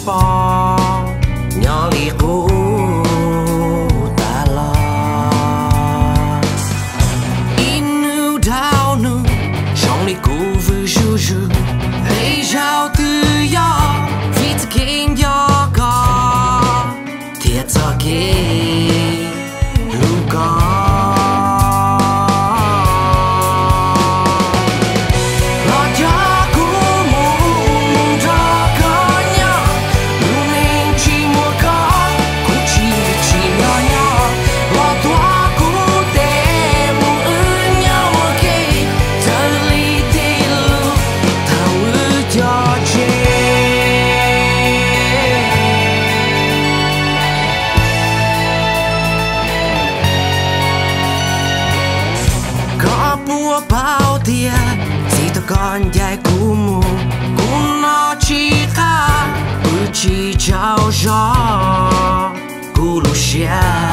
pom nyob li qub tas los. Ib hnub dhau hnub zoo li kuv vwm zuj zus, tej zaum twb yog vim txoj kev nco koj thiab txoj kev hlub koj. Los coj kuv mus nrog koj nyob, lub neej tsis muaj koj kuv tsis tsim nyog nyob. Los tuav kuv tes mus wb nyob ua ke, raws li tej lus thaum wb cog tseg. Koj puas paub tias txij thaum koj ncaim kuv mus, kuv no tsis qab, kuv tsis tsaug zog kuv lub siab.